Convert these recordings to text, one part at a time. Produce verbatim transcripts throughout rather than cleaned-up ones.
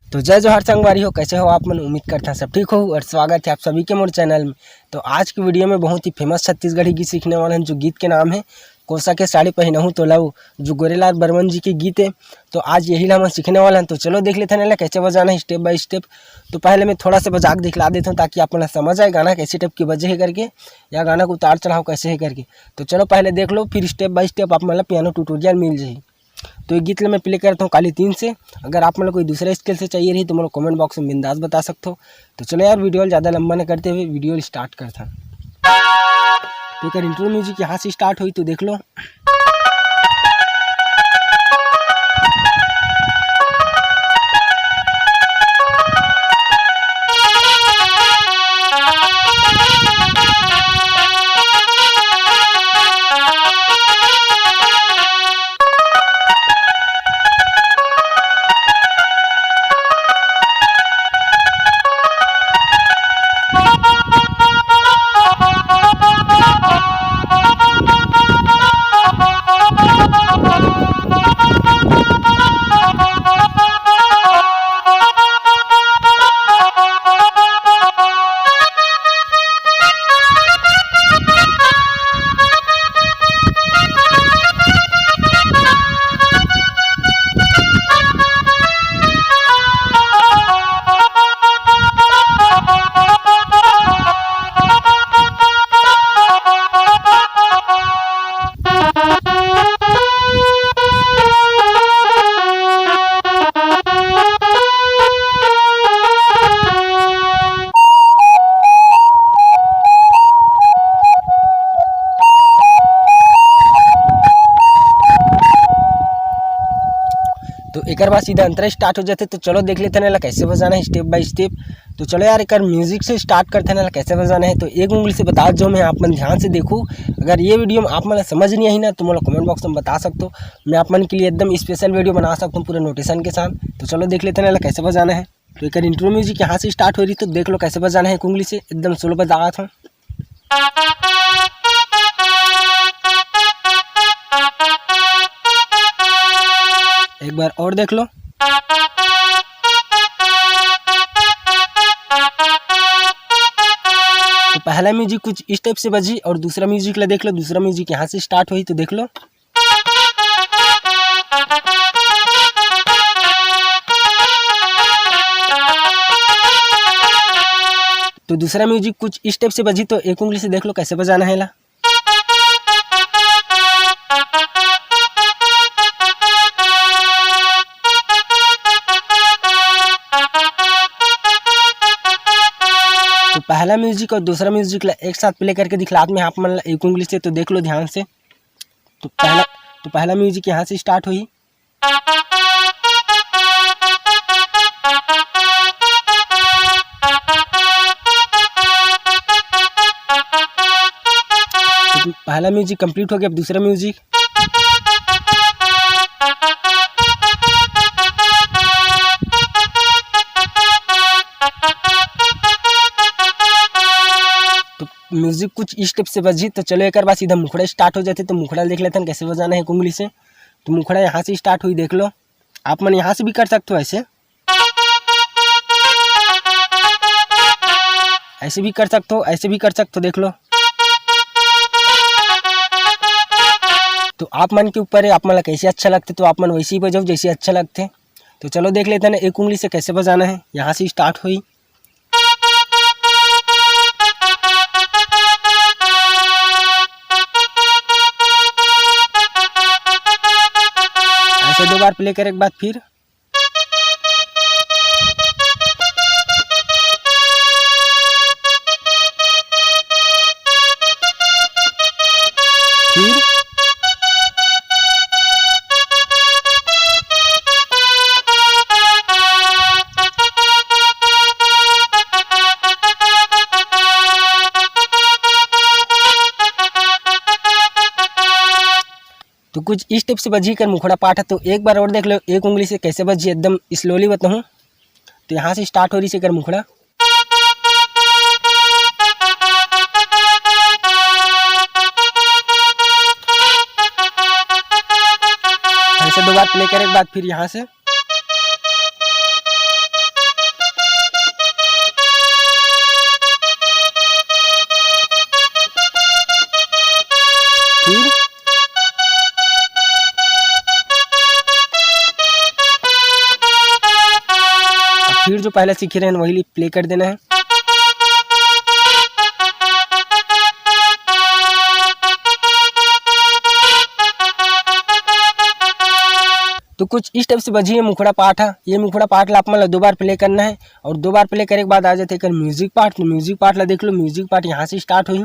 तो जय जोहार संगवारी हो, कैसे हो आप मन? उम्मीद करता सब ठीक हो और स्वागत है आप सभी के मोर चैनल में। तो आज की वीडियो में बहुत ही फेमस छत्तीसगढ़ी गीत सीखने वाले हैं, जो गीत के नाम है कोसा के साड़ी पहिनहूँ तो लव, जो गोरेलाल बर्मन जी के गीत है। तो आज यही ला हम सीखने वाला हैं। तो चलो देख लेते हैं ना कैसे बजाना है step by step। तो पहले मैं थोड़ा सा बजा के दिखला देता हूँ, ताकि आप मन ला समझ आए गाना कैसे type के बजे है करके, या गाना को उतार चढ़ाव कैसे है करके। तो चलो पहले देख लो, फिर step by step आप मन ला piano tutorial मिल जाए। तो ये गीत ला मैं प्ले करता हूँ काली तीन से। अगर आप मन ला कोई दूसरा स्केल से चाहिए रही तो मोला कमेंट बॉक्स में बिंदास बता सकते हो। तो चलो यार, वीडियो ला ज़्यादा लंबा न करते हुए वीडियो ला स्टार्ट करता हूँ। तो एक इंट्रो म्यूजिक यहाँ से स्टार्ट हुई, तो देख लो। तो एकर बाद सीधा अंतरा स्टार्ट हो जाथे। तो चलो देख लेते हैं ना कैसे बजाना है step by step। तो चलो यार, एकर म्यूजिक से स्टार्ट करते हैं ना कैसे बजाना है। तो एक उंगली से बता जो मैं, आप मन ध्यान से देखो। अगर ये वीडियो में आप मन ला समझ नहीं आई ना तो मोला कमेंट बॉक्स में बता सकते हो, मैं आप मन के लिए एकदम स्पेशल वीडियो बना सकता हूँ पूरे नोटेशन के साथ। तो चलो देख लेते हैं ना कैसे बजाना है। तो एकर इंट्रो म्यूजिक यहाँ से स्टार्ट हो रही, तो देख लो कैसे बजाना है एक उंगली से, एकदम स्लो बजा रहा था। एक बार और देख लो। तो पहला म्यूजिक कुछ इस टाइप से बजी और दूसरा म्यूजिक ला देख लो, दूसरा म्यूजिक यहाँ से स्टार्ट हुई, तो देख लो। तो दूसरा म्यूजिक कुछ इस टाइप से बजी, तो एक उंगली से देख लो कैसे बजाना है ला। तो पहला म्यूजिक और दूसरा म्यूजिक ला एक साथ प्ले करके दिखलात में आप मन ला एक उंगली से, तो देख लो ध्यान से। तो पहला, तो पहला म्यूजिक यहाँ से स्टार्ट हुई। तो पहला म्यूजिक कंप्लीट हो गया, अब दूसरा म्यूजिक। तो म्यूजिक कुछ इस टाइप से बजी। तो चलो एक बार सीधा मुखड़ा स्टार्ट हो जाते, तो मुखड़ा देख लेते हैं कैसे बजाना है एक उंगली से। तो मुखड़ा यहाँ से स्टार्ट हुई, देख लो। आप मन यहाँ से भी कर सकते हो, ऐसे, ऐसे भी कर सकते हो, ऐसे भी कर सकते हो, देख लो। तो आप मन के ऊपर है, आप मन ला कैसे अच्छा लगते, तो आप मन वैसे ही बजाओ जैसे अच्छा लगते। तो चलो देख लेते हैं ना एक उंगली से कैसे बजाना है। यहाँ से स्टार्ट हुई। ऐसे दो बार प्ले करे के बाद फिर फिर तो कुछ इस टाइप से बजी कर मुखड़ा पाठ है। तो एक बार और देख लो एक उंगली से कैसे बजी, एकदम स्लोली बताऊँ। तो यहाँ से स्टार्ट हो रही से कर मुखड़ा। ऐसे दो बार प्ले करे के बाद फिर यहाँ से फिर जो पहले सीखे रहेन, वही प्ले कर देना है। तो कुछ इस टाइप से बजी ये मुखड़ा पार्ट है। ये मुखड़ा पार्ट ला आप मन ला दो बार प्ले करना है और दो बार प्ले करे के बाद आ जाथे एकर म्यूजिक पार्ट। तो म्यूजिक पार्ट ला देख लो, म्यूजिक पार्ट यहाँ से स्टार्ट होही।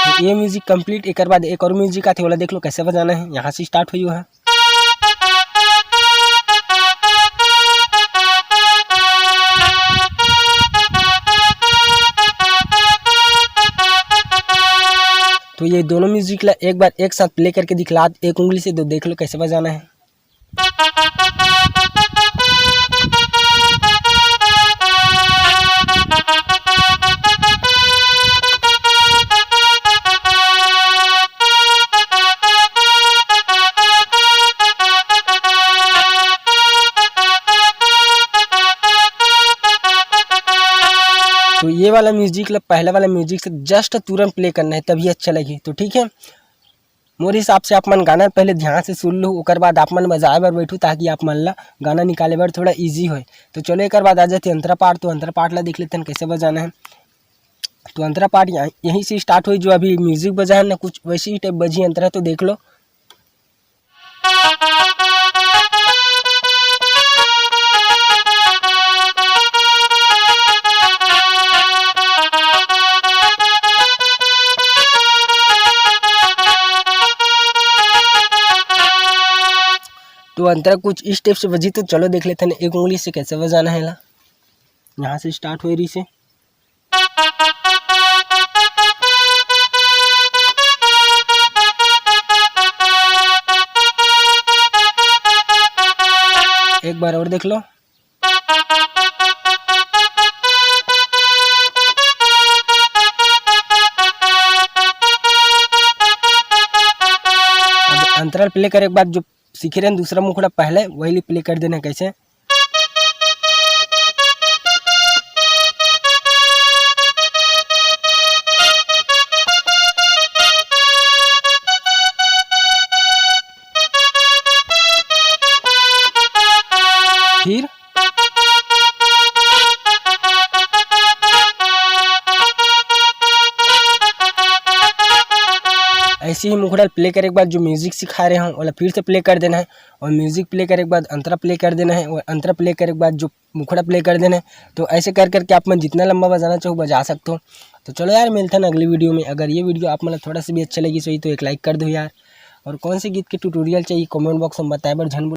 तो ये म्यूजिक कंप्लीट, एकर बाद एक और म्यूजिक आथे, ओला देख लो कैसे बजाना है। यहाँ से स्टार्ट होही वो है। तो ये दोनों म्यूजिक ला एक बार एक साथ प्ले करके दिखला, एक उंगली से, तो देख लो कैसे बजाना है। तो ये वाला म्यूजिक ला पहले वाला म्यूजिक से जस्ट तुरंत प्ले करना है, तभी अच्छा लगी। तो ठीक है, मोर हिसाब से आप मन गाना पहले ध्यान से सुन लो, ओकर बाद आप मन बजाए बर बैठू, ताकि आप मन ला गाना निकाले बर थोड़ा ईजी होए। तो चलो, एकर बाद आ जाथे अंतरा पार्ट। तो अंतरा पार्ट ला देख लेथन कैसे बजाना है। तो अंतरा पार्ट यहाँ, यहीं से स्टार्ट होही, जो अभी म्यूजिक बजा है ना, कुछ वैसे ही टाइप बजी अंतरा। तो देख लो। तो अंतरा कुछ इस टाइप से बजी। तो चलो देख लेथन एक उंगली से कैसे बजाना है ला। यहाँ से स्टार्ट होए रहिसे। एक बार और देख लो। अब अंतरा प्ले करे के बाद जो सीखे रहेन दूसरा मुखड़ा पहले, वही प्ले कर देना है। कैसे? फिर ऐसे ही मुखड़ा प्ले करे के बाद जो म्यूजिक सिखाए रहे हों, ओला फिर से प्ले कर देना है, और म्यूजिक प्ले करे के बाद अंतरा प्ले कर देना है, और अंतरा प्ले करे के बाद जो मुखड़ा प्ले कर देना है। तो ऐसे कर करके आप मन जितना लंबा बजाना चाहो, बजा सकते हो। तो चलो यार, मिलते हैं अगली वीडियो में। अगर ये वीडियो आप मन ला थोड़ा सा भी अच्छा लगी सही, तो एक लाइक कर दो यार, और कौन से गीत के ट्यूटोरियल चाहिए, कमेंट बॉक्स में बताए बर झन